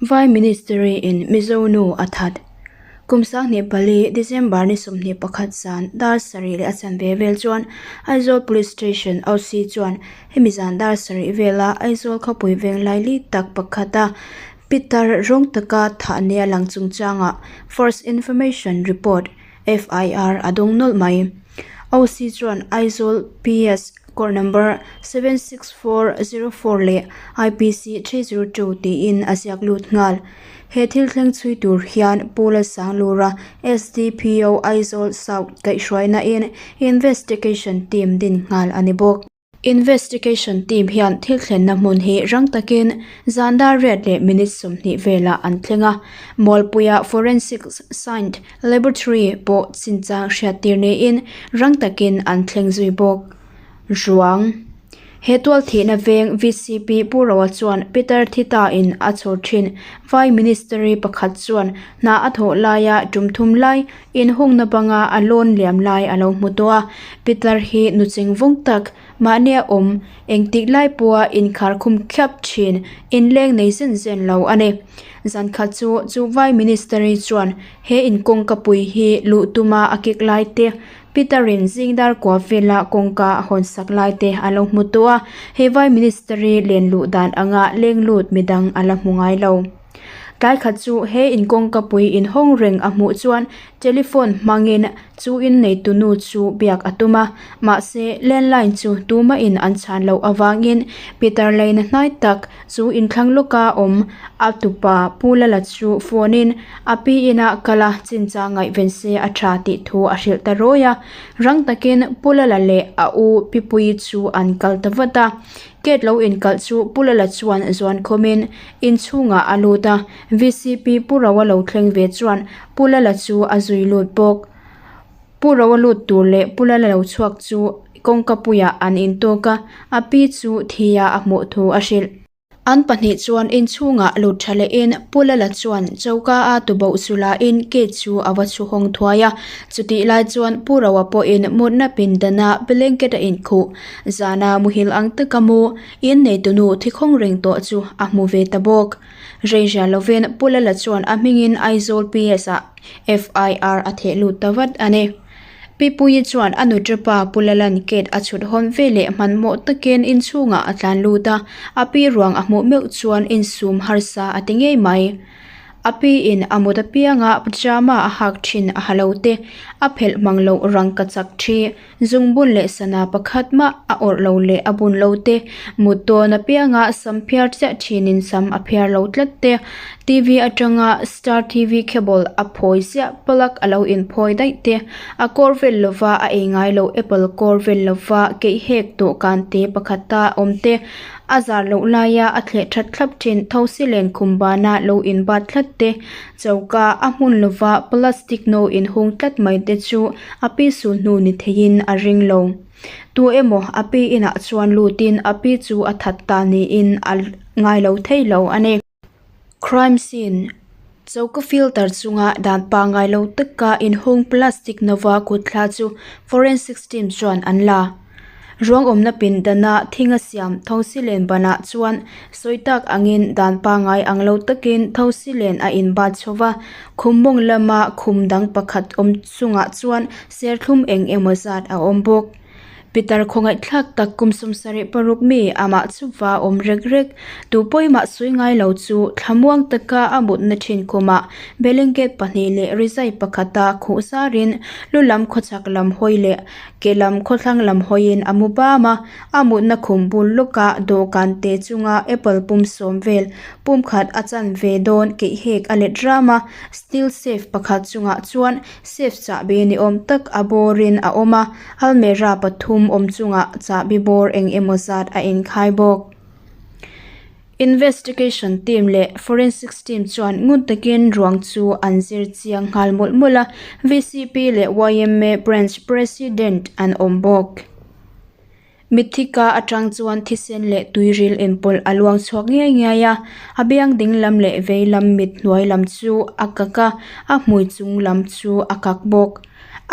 Vai Ministry in Mizo nu a that. Kum 24 December ni 21 zan dar sarih leh a chanve vel chuan Aizawl Police Station OC chuan hemi zan dar sarih vela Aizawl khawpui veng laili tak pakhata pitar rawng taka thah nia lang chungchangah First Information Report, FIR, a dawng nawlh mai. OC chuan Aizawl PS Court number 76404 leh IPC 302 tiin a ziak lut nghal. He thil thleng chhui tur hian Pu Lalsanglura SDPO Aizawl South kaihhruaina in investigation team din nghal a ni bawk. Investigation team hian thil thlenna hmun hi rang takin zan dar riat leh minute 20 velah an thleng a. Mualpuia Forensic Science Laboratory pawh chinchang hriattir niin rang takin an thleng zui bawk. Ruang. He tual thihna veng VCP Pu Roa chuan Peter Thita in a chhawr thin Vai Ministry pakhat chuan hna a thawh laia tum thum lai inhungna banga a lawn liam lai a lo hmu tawh a. Peter hi nuching vawng tak mahnia awm engtik lai pawha inkhar khum khiap thin inleng nei zen zen lo a ni. Zan khat chu chu Vai Ministry chuan he inkawngka pui hi luh tuma a kik lai te Peter-in zingdar kua vela kawngka a hawn sak lai te a lo hmu tawh a, he vai ministry len luh dan anga leng lut midang a la hmu ngai lo. Tlai khat chu he in kawngka pui inhawng reng a hmuh chuan telephone hmangin chu in neitu nu chu biak a tum a, mahse landline chu tumahin an chhan loh avangin Peter leina hnai tak Chu inthlang lawka awm a tupa Pu Lala chu phone in a pi inah kal a chinchang ngaihven se a tha tih thu a hrilh ta rawi a. Rang takin Pu Lala leh a u Pi Puii chu an kal ta vat a. Gate lo inkalh chu Pu Lala chuan zuan khawmin inchhungah a lut a, VCP Pu Roa lo thleng ve chuan Pu Lala chu a zui lut bawk. Pu Roa lut tur leh Pu Lala lo chhuak chu kawngka puiah an intawk a, a pi chu thia a hmuh thu a hrilh. An pahnih chuan inchhungah lut tha lehin Pu Lala chuan choka a tuboh chu lain gate chu a va chhu hawng thuai a. Chutih lai chuan Pu Roa pawhin mutna pindana blanket a inkhuh. Zana muhil ang taka mu in neitunu thikhawng reng tawh chu a hmu ve ta bawk. Reizia lovin Pu Lala chuan a hmingin Aizawl PS-ah FIR a theh lut ta vat a ni. Pi Puii chuan a nuṭapa Pu Lalan gate a chhut hawn ve leh hmanhmawh takin inchhungah a tlan lut a, a pi ruang a hmuh meuh chuan insum harsa a ti ngei mai. A pi in a mut apianga pajama a hak thin a ha lo te, a phelh mang loh rangka chak thi. Zungbun leh sana pakhat mah a awrh lo leh a bun lo te, mut tawn apianga sam phiar chiah thinin sam a phiar lo tlat te, TV atanga star TV cable a phawi ziah plug a lo inphawi daih te, a kawr vel lova a ei ngai lo apple kawr vel lova keih hek dawhkan te pakhata awm te, a zar loh laia a thleh that thlap thin thosi len khum bana lo inbat tlat te, Choka a hmun lova plastic no inhung tlat mai te chu a pi sul hnu ni theiin a ring lo. Tu emaw a pi inah chuan lutin a pi chu a that ta niin a ngai lo thei lo a ni. Crime scene Choka filter chunga dan pangngai lo taka inhung plastic nova kutthla chu forensics team chuan an la. Ruang awmna pindana thing a siam thosi len banah chuan sawi tak angin dan pangngai ang lo takin thosi len a inbat chho va, khum mawng lama khum dang pakhat awm chungah chuan serthlum eng emaw zat a awm bawk. Pitar khawngaihthlak tak kum 76 mi amah chuva awm rek rek tu pawimah sawi ngai lo chu thlamuang taka a mutna thin khumah blanket pahnih leh rizai pakhata khuh zarin lu lam khawchhak lam hawi leh Ke lam khawthlang lam hawiin a mu bam a, a mutna khum bul lawkah dawhkan te chunga apple pum sawm vel pum khat a chan ve dawn keih hek a let ram a, steel safe pakhat chungah chuan safe chahbi ni awm tak a bawrin a awm a, almera pathum awm chungah chahbi bawr eng emaw zat a inkhai bawk. Investigation team leh forensics team chuan ngun takin ruang chu an zir chiang nghal mawlh mawlh a, VCP leh yma branch president an awm bawk. Mitthi ka atang chuan thisen leh tuiril inpawlh a luang chhuak ngiai ngiai a, a biang ding lam leh vei lam mit hnuai lam chu a kak a, a hmui chung lam chu a kak bawk.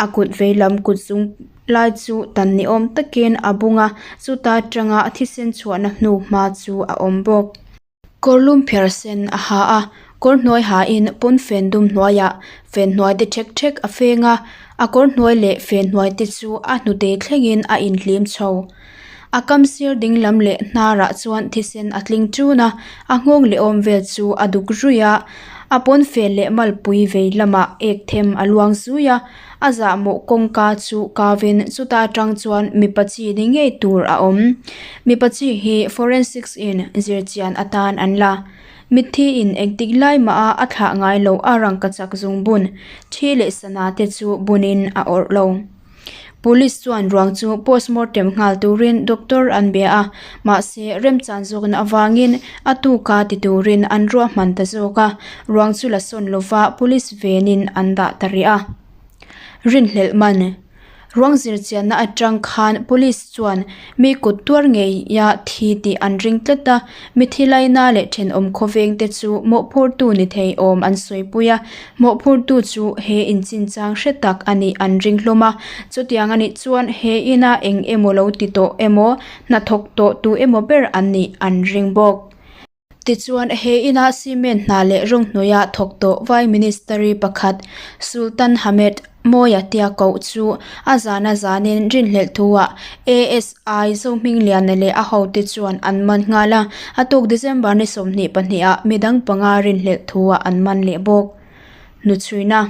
A kut vei lam kut zung Lai chu tan ni awm takin a bung a, chuta tanga thisen chhuahna hnu hma chu a awm bawk. Kawrlum phiar sen a ha a, kawr hnuai hain pawnfen dum hnuaiah fen hnuai te ṭhek ṭhek a feng a, a kawr hnuai leh fen hnuai te chu a hnute thlengin a inhlim chho. A kam sir ding lam leh hnarah chuan thisen a tling ṭun a, a nghawng leh awm vel chu a duk ruih a, a pawnfen leh malpui vei lamah ek them a luang zui a, a zahmawh kawngka chu kavin chuta atang chuan mipa chi ni ngei tur a awm. Mipa chi hi forensics in zirchian atan an la. Mitthi in engtik lai mah a a thlah ngai loh a rangkachak zungbun thi leh sana te chu bunin a awrh lo. Police chuan ruang chu postmortem nghal turin doctor an bia a, mahse remchan zawkna avangin a tuka ti turin an ruahman ta zawk a, ruang chu la sawn lova police venin an dah ta rih a. Rinhlelh man. Ruang zirchianna atang khan police chuan mi kut tuar ngeia thi tih an ring tlat a, mithi laina leh thenawm khawveng te chu mawhphurtu ni thei awm an sawipui a, mawhphurtu chu he inchinchang hre tak a nih an ring hlawm a, chutiang a nih chuan he ina eng emaw lo ti tawh emaw hnathawk tawh tu emaw ber an nih an ring bawk. Tichuan, he ina cement hna leh rawng hnuaia thawk tawh Vai Ministry pakhat Sultan Hamed Mawia tia koh chu a zana zanin rinhlelh thuah ASI Zohmingliana leh a hote chuan an man nghal a, a tuk December ni 22 ah midang panga rinhlelh thuah an man leh bawk. Hnuchhuina,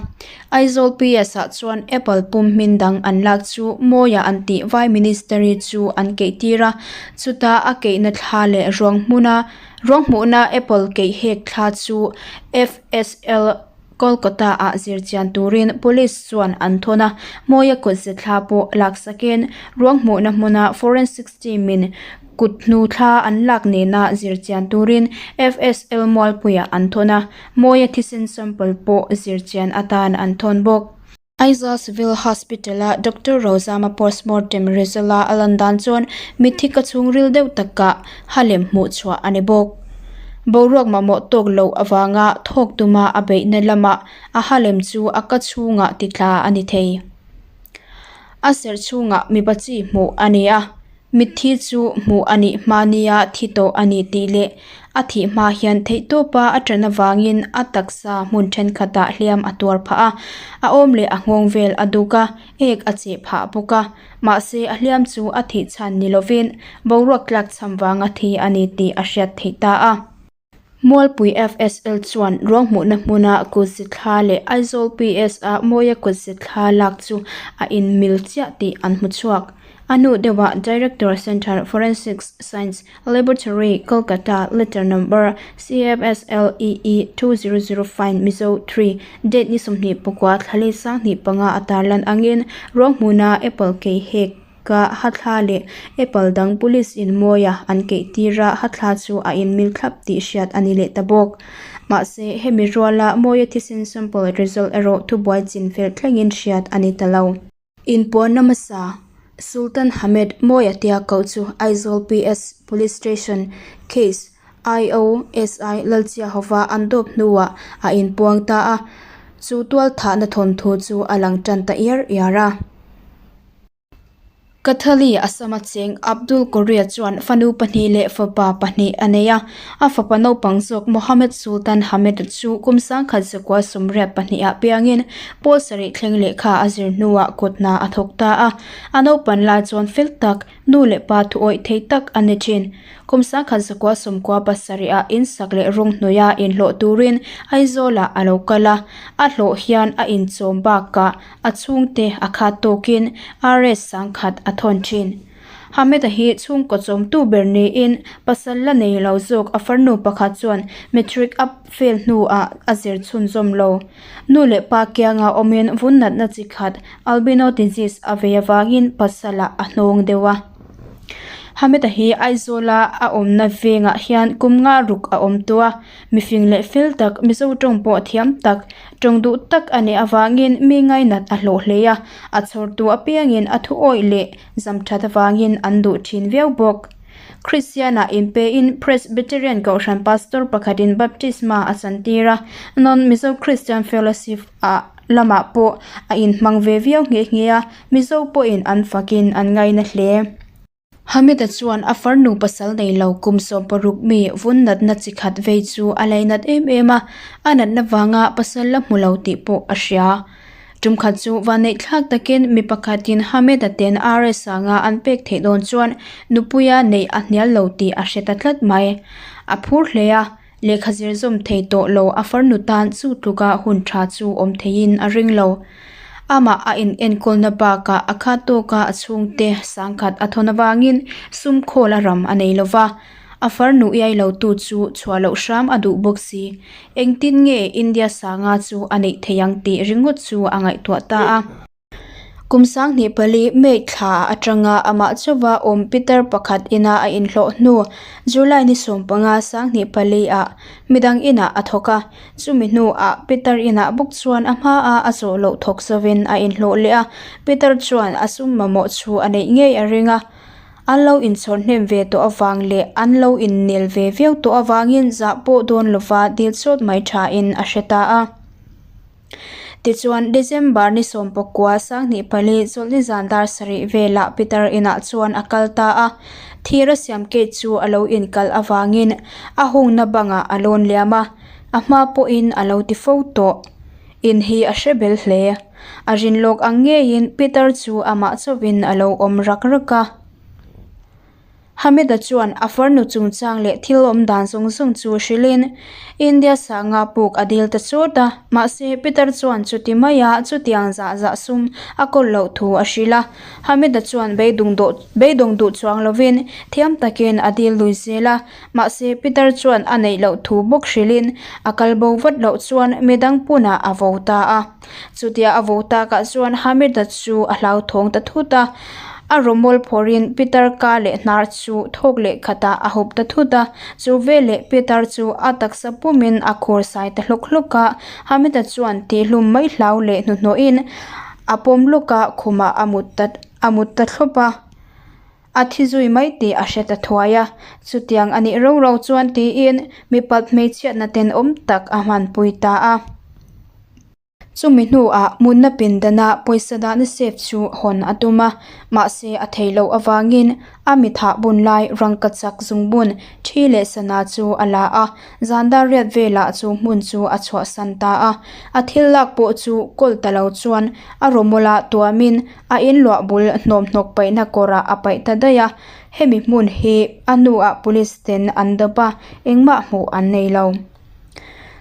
Aizawl PS ah chuan Apple pum hmin dang an lak chu Mawia an tih Vai Ministry chu an keih tir a, chuta a keihna thla leh ruang hmuna ruang hmuhna Apple keih hek thla chu FSL Kolkata ah zirchian turin Police chuan an thawn a, Mawia kutze thla pawh laksakin ruang hmuhna hmuna Forensics team in Kut hnu thla an lak nena zirchian turin FSL Mualpuiah an thawn a, Mawia thisen sample pawh zirchian atan an thawn bawk. Aizawl Civil Hospital-a Doctor Rozama postmortem result-a a lan dan chuan mitthi ka chhungril deuh takah halem hmuh chhuah a ni bawk. Boruak mamawh tawk loh avanga thawk tuma a beihna lamah a halem chu a ka chhungah titla a ni thei. A serh chhungah mipa chi hmuh a ni a. Mitthi chu hmuh a nih hma nia thi tawh a ni tih leh a thih hma hian theihtawpa a ṭan avangin a taksa hmun ṭhenkhatah hliam a tuar phah a, a awm leh a nghawng vel a duk a, ek a cheh phah bawk a. Mahse, a hliam chu a thih chhan ni lovin boruak tlak cham vanga thi a ni tih a hriat theih ta a. Mualpui FSL chuan ruang hmuhna hmuna kutzi thla leh Aizawl PS-a Mawia kutzi thla lak chu a inmil chiah tih an hmu chhuak. A hnu deuhah Director Centre Forensics Science Laboratory, Kolkata, Letter Number, CFSLEE 2005 Mizo 3, Date ni 24 thla 25 a tarlan angin ruang hmuna Apple kei hek Ka hathla leh Apple dang police in mawia an keih tir a, hathla chu a inmil thlap tih hriat a ni leh ta bawk. Mahse, hemi ruala mawia thisen sample result erawh thubuai chin fel thlengin hriat a ni ta lo. Inpuanna hmasa, Sultan Hamed Mawia tia koh chu Aizawl PS Police Station case IOSI Lalchia hova an dawp hnuah a inpuang ta a, chu tualthahna thawnthu chu a lang tan ta iar iar a. Kathali Assam-a cheng Abdul Korea chuan fanu pahnih leh fapa pahnih a nei a. A fapa naupang zawk Mohammed Sultan Hamed chu kum 1982 ah piangin pawl sarih thleng lehkha a zir hnuah kut hna a thawk ta a. A naupan lai chuan fel tak, nu leh pa thuawih thei tak a ni thin. Kum 1997 ah insak leh rawng hnuaia inhlawh turin Aizawlah a lo kal a, a hlawh hian a inchawm bakah A chhungte a khat tawkin RS sangkhat a thawn thin. Hameda hi chhungkaw chawmtu ber niin pasal la nei lo zawk a farnu pakhat chuan matric a fail hnuah a zir chhunzawm lo. Nu leh pa kianga awmin vun natna chi khat albino disease a vei avangin pasalah a hnawng deuh a. Hameda hi Aizawla a awmna vengah hian kum nga ruk a awm tawh a. Mifing leh fel tak, Mizo tawng pawh thiam tak, tawng duh tak a nih avangin mi ngainat a hlawh hle a, a chhawrtu apiangin a thu awih leh zam that avangin an duh thin viau bawk. Kristianah inpein Presbyterian Kohhran Pastor pakhatin baptisma a chantir a, Non-Mizo Christian Fellowship ah lamah pawh a inhmang ve viau nghe nghe a, Mizo pawhin an fakin an ngaina hle. Hamid-a chuan a farnu pasal nei lo kum 16 mi vun natna chi khat vei chu a lainat em em a, a natna vanga pasal la hmu lo tih pawh a hria. Tum khat chu vanneihthlak takin mi pakhatin Hamid-a ten RS anga an pek theih dawn chuan nupuia neih a hnial lo tih a hre ta tlat mai. A phur hle a, lehkha zir zawm thei tawh lo a farnu tan chu tluka hun tha chu awm theiin a ring lo. Amah a in enkawlna bakah a khat tawka a chhungte sangkhat a thawn avangin sum khawl a ram a nei lova, a farnu iai lo tu chu chhuah loh hram a duh bawk si. Engtin nge India sanga chu a neih theih ang tih ringawt chu a ngaihtuah ta a. Kum 2004 May thla atanga amah chauva awm pitar pakhat ina a inhlawh hnu July ni 15 2004 ah midang inah a thawk a. Chumi hnuah pitar inah bawk chuan a hmaa a zawh loh thawk zovin a inhlawh leh a. Pitar chuan a sum mamawh chu a neih ngei a ring a. An lo inchhawr hnem ve tawh avang leh an lo innel ve viau tawh avangin zah pawh dawn lova dil chawt mai thain a hre ta a. Tichuan, December ni 19 2004 chawlhni zan dar sarih velah pitar inah chuan a kal ta a. Thir a siam gate chu a lo inkalh avangin a hungna bangah a lawn liam a, a hma pawhin a lo ti fo tawh. In hi a hre bel hle. A rinlawk ang ngeiin pitar chu amah chauhin a lo awm rak rak a. Hamid-a chuan a farnu chungchang leh thil awm dan zawng zawng chu hrilhin India sanga puk a dil ta chawt a, mahse Peter chuan chuti maia chutiang zah zah sum a kawl loh thu a hrilh a. Hamid-a chuan beidawng dawh beidawng duh chuang lovin thiam takin a dil lui zel a, mahse Peter chuan a neih loh thu bawk hrilhin a kal bo vat loh chuan midang punah a vo ta a. Chutia a vo takah chuan Hamid-a chu a hlauthawng ta thut a, a rawmawl phawrhin Peter ka leh hnar chu thawk leh khatah a hup ta thut a. Chu veleh Peter chu a taksa pumin a khur sai ta hlawk hlawk a, Hamid-a chuan tihhlum mai hlau leh hnuhnawhin a pawm lawk a, khumah a mut ta a mut ta thlawp a. A thi zui mai tih a hre ta thuai a, chutiang a nih ro ro chuan tiin mipat hmeichhiatna tenawm tak a hmanpui ta a. Chumi hnuah munna pindana pawisa dahna safe chu hawn a tum a, mahse a theih loh avangin a mithah bun lai rangkachak zungbun thi leh sana chu a la a, zan dar riat velah chu hmun chu a chhuahsan ta a. A thil lak pawh chu kawl ta lo chuan a rawmawla tuamin A in luah bul hnawmhnawk paihna kawrah a paih ta daih a, hemi hmun hi a hnuah police ten an dawp a, engmah hmuh an nei lo.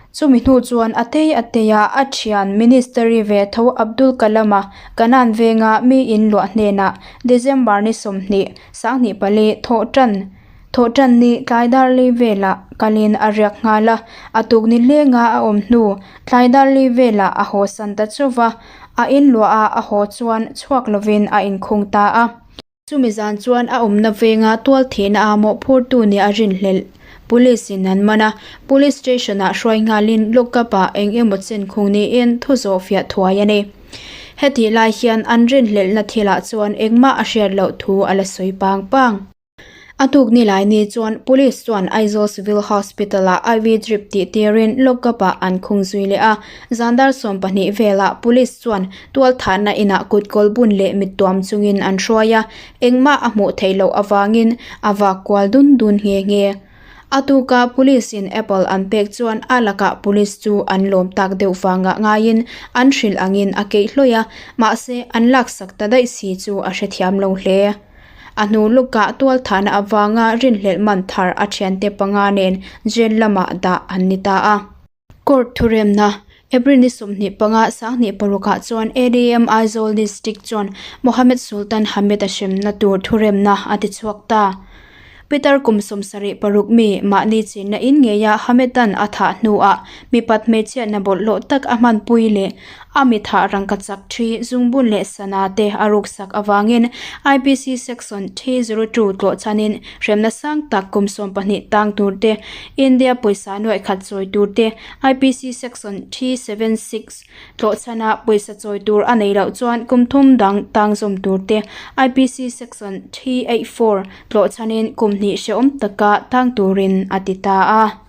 Chumi hnu chuan a tei a tei a, a thian ministry ve tho Abdul Kalam-a Kanan venga mi in luah hnenah December ni 20, 2004 thawh tan thawh tan ni tlai dar li velah kalin a riak nghal a, a tuk ni lenga a awm hnu tlai dar li velah a haw san ta chauh va. A in luah a a haw chuan chhuak lovin a inkhung ta a. Chumi zan chuan a awmna venga tual thihna a mawhphurtu nih a rinhlelh. Police in an man a, Police station ah hruai nghalin lockup ah eng emaw chen khung niin thu zawh fiah thuai a ni. Hetih lai hian an rinhlelhna thilah chuan engmah a hriat loh thu a la sawi pang pang. A tuk ni lai ni chuan Police chuan Aizawl Civil Hospital ah IV drip tih tirin lockup ah an khung zui leh a. Zan dar 12 velah Police chuan tualthahna inah kut kawl bun leh mit tuam chungin an hruai a, engmah a hmuh theih loh avangin a vak kual dun dun nghe nghe. A tuka Police in Apple an pek chuan a lakah Police chu an lawm tak deuh vangah ngaiin an hrilh angin a keih hlawih a, mahse an laksak ta daih si chu a hrethiam lo hle. A hnu lukah tualthahna avanga rinhlelh man thar a thiante panga nen jail lamah dah an ni ta a. Court thuremna, April ni 25 2006 ah chuan ADM Aizawl District chuan Mohammed Sultan Hamid a hremna tur thuremna a ti chhuak ta. Pitar kum 76 mi mahni chenna in ngeia Hamedan a thah hnuah mipat hmeichhiatna bawlhhlawh tak a hmanpui leh a mi thah rangkachak thi zungbun leh sana te a ruksak avangin IPC Section 302 tlawh chhanin hremna sang tak kum 12 tang tur te, India pawisa nuaih khat chawi tur te, IPC Section 376 Tlawh chhana pawisa chawi tur a nei loh chuan kum thum dang tang zawm tur te IPC Section 384 tlawh chhanin kum hnih hrehawm taka tang turin a ti ta a.